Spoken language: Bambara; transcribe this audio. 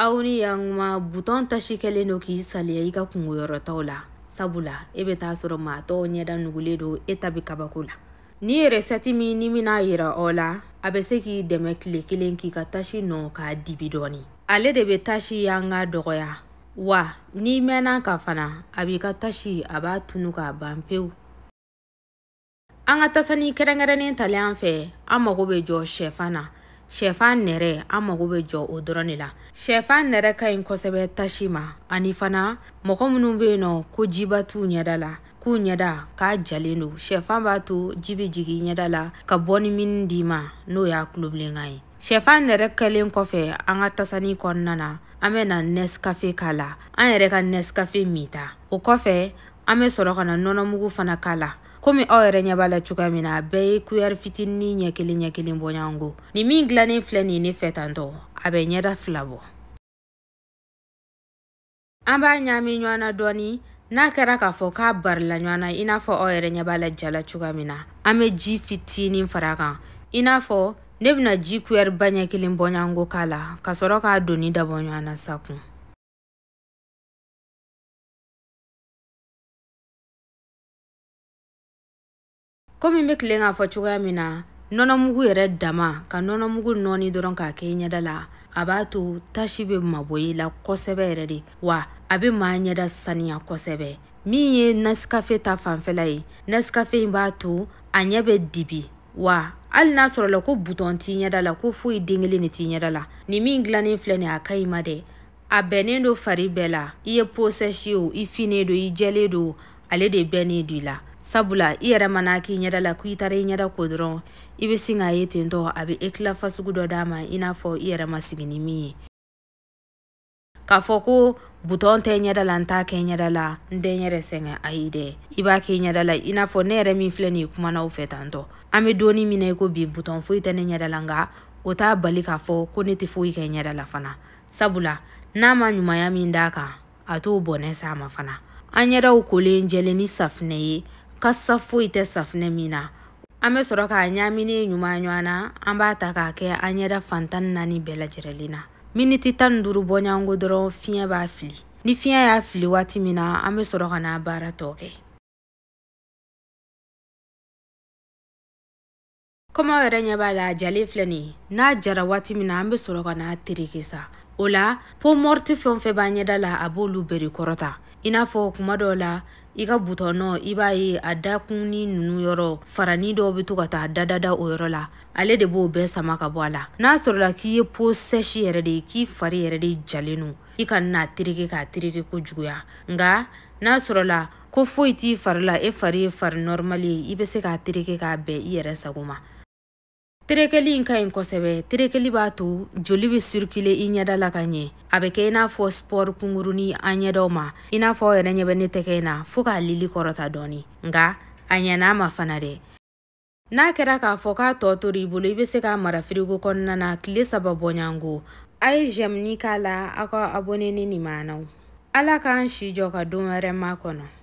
Aw ni yantuma butɔn tasi kɛlen don k'i saliya i ka kungoyɔrɔtaw la, sabula e bɛ taa sɔrɔ maa tɔw ɲɛda nugulen don, e ta bɛ kabako la. Ni recette min ni bɛna yira aw la, a bɛ se k'i dɛmɛ tile kelen k'i ka tasi nɔ k'a dibi dɔɔni. Ale de bɛ tasi yanga dɔgɔya, wa n'i mɛnna ka fana a b'i ka tasi a b'a tunu k'a ban pewu. An ka tasani kɛrɛnkɛrɛnnen talen an fɛ, an mago bɛ jɔ sɛfan na. Sɛfan nɛrɛ, an mago bɛ jɔ o dɔrɔn de la. Sɛfan nɛrɛ ka ɲi kosɛbɛ tasi ma, ani fana mɔgɔ minnu bɛ yen nɔ ko jiba t'u ɲɛda la, k'u ɲɛda k'a jalen don, sɛfan b'a to ji bɛ jigin ɲɛda la ka bɔ ni min d'i ma, n'o y'a tulobilenkan ye. Sɛfan nɛrɛ kɛlen kɔfɛ an ka tasani kɔnɔna na, an bɛ na Nescafe k'a la, an yɛrɛ ka Nescafe minta. O kɔfɛ an bɛ sɔrɔ ka na nɔnɔmugu fana k'a la. Komi aw yɛrɛ ɲɛ b'a la cogoya min na, a bɛɛ ye kuyɛri fitinin ɲɛ kelen ɲɛ kelen bɔ ɲɔgɔn kɔ. Nin min dilannen filɛ nin ye ne fɛ tantɔ, a bɛ ɲɛda fila bɔ. An b'a ɲagami ɲɔgɔn na dɔɔni. N'a kɛra k'a fɔ k'a barila ɲɔgɔn na, i n'a fɔ aw yɛrɛ ɲɛ b'a la ja la cogoya min na, an bɛ ji fitinin fara a kan. I n'a fɔ ne bɛna ji kuyɛri ba ɲɛ kelen bɔ ɲɔgɔn kɔ k'a la, ka sɔrɔ k'a doni dabɔ ɲɔgɔn na sa kun. Komi n bɛ tilen k'a fɔ cogoya min na, nɔnɔmugu yɛrɛ dama ka nɔnɔmugu nɔɔni dɔrɔn k'a kɛ i ɲɛda la, a b'a to tasi bɛ mabɔ i la kosɛbɛ yɛrɛ de, wa a bɛ maa ɲɛda saniya kosɛbɛ. Min ye Nescafe ta fanfɛla ye, Nescafe in b'a to a ɲɛ bɛ dibi, wa hali n'a sɔrɔla ko butɔn t'i ɲɛda la, ko foyi den kelen de t'i ɲɛda la, nin min dilannen filɛ nin ye, a ka ɲi ma dɛ. A bɛnnen don fari bɛɛ la, i ye peau sèche ye o, i finnen don, i jɛlen don, ale de bɛnnen don i la. Sabula i yɛrɛ mana k'i ɲɛda la k'i taara i ɲɛda ko dɔrɔn, i bɛ sin k'a ye ten tɔ, a bɛ éclat fasugu dɔ d'a ma, i n'a fɔ i yɛrɛ ma sigi ni min ye. K'a fɔ ko butɔn tɛ ɲɛda la, n t'a kɛ ɲɛda la, n tɛ n yɛrɛ sɛgɛn, ayi dɛ, i b'a kɛ ɲɛda la. I n'a fɔ ne yɛrɛ min filɛ nin ye kumana aw fɛ tantɔ, an bɛ donni min na i ko bi, butɔn foyi tɛ ne ɲɛda la, nka o t'a bali k'a fɔ ko ne tɛ foyi kɛ ɲɛda la fana. Sabula n'a ma ɲumanya min d'a kan, a t'o bɔnɛ s'a ma fana. An ɲɛdaw kolen jɛlen ni safunɛ ye, kasa foyi tɛ safunɛ min na. An bɛ sɔrɔ k'a ɲaaminen ɲuman ɲɔgɔn na, an b'a ta k'a kɛ an ɲɛda fan 14 bɛɛ lajɛlen na. Miniti 15 bɔ ɲɔgɔn kɔ dɔrɔn, fiɲɛ b'a fili. Ni fiɲɛ y'a fili waati min na, an bɛ sɔrɔ ka n'a baara tɔ kɛ. Komi aw yɛrɛ ɲɛ b'a la, a jalen filɛ nin ye. N'a jara waati min na, an bɛ sɔrɔ ka n'a tereke sa. O la peau morte fɛn o fɛn b'an ɲɛda la, a b'olu bɛɛ de kɔrɔta. I n'a fɔ kuma dɔw la, i ka butɔn nɔ, i b'a ye a dakun ni ninnu yɔrɔ farani dɔw bɛ to ka taa dadada o yɔrɔ la, ale de b'o bɛɛ sama ka bɔ a la. N'a sɔrɔla k'i ye peau sèche yɛrɛ de ye, k'i fari yɛrɛ de jalen don, i kana n'a tereke k'a tereke kojuguya. Nka n'a sɔrɔla ko foyi t'i fari la, e fari ye fari normal ye, i bɛ se k'a tereke k'a bɛn i yɛrɛ sago ma. Terekeli in ka ɲi kosɛbɛ. Terekeli b'a to joli bɛ circuler i ɲɛda la ka ɲɛ. A bɛ kɛ i n'a fɔ sport kunkurunin an ɲɛdaw ma, i n'a fɔ aw yɛrɛ ɲɛ bɛ ne tɛgɛ in na, fo k'a lili kɔrɔta dɔɔni, nka a ɲɛna ma fana dɛ. N'a kɛra k'a fɔ k'a tɔ tor'i bolo, i bɛ se k'a mara firigo kɔnɔna na tile 3 bɔɲɔgɔnko. A ye j'aime k'a la, aw ka abonné ni nin maanaw. Ala k'an si jɔ ka don wɛrɛ makɔnɔ.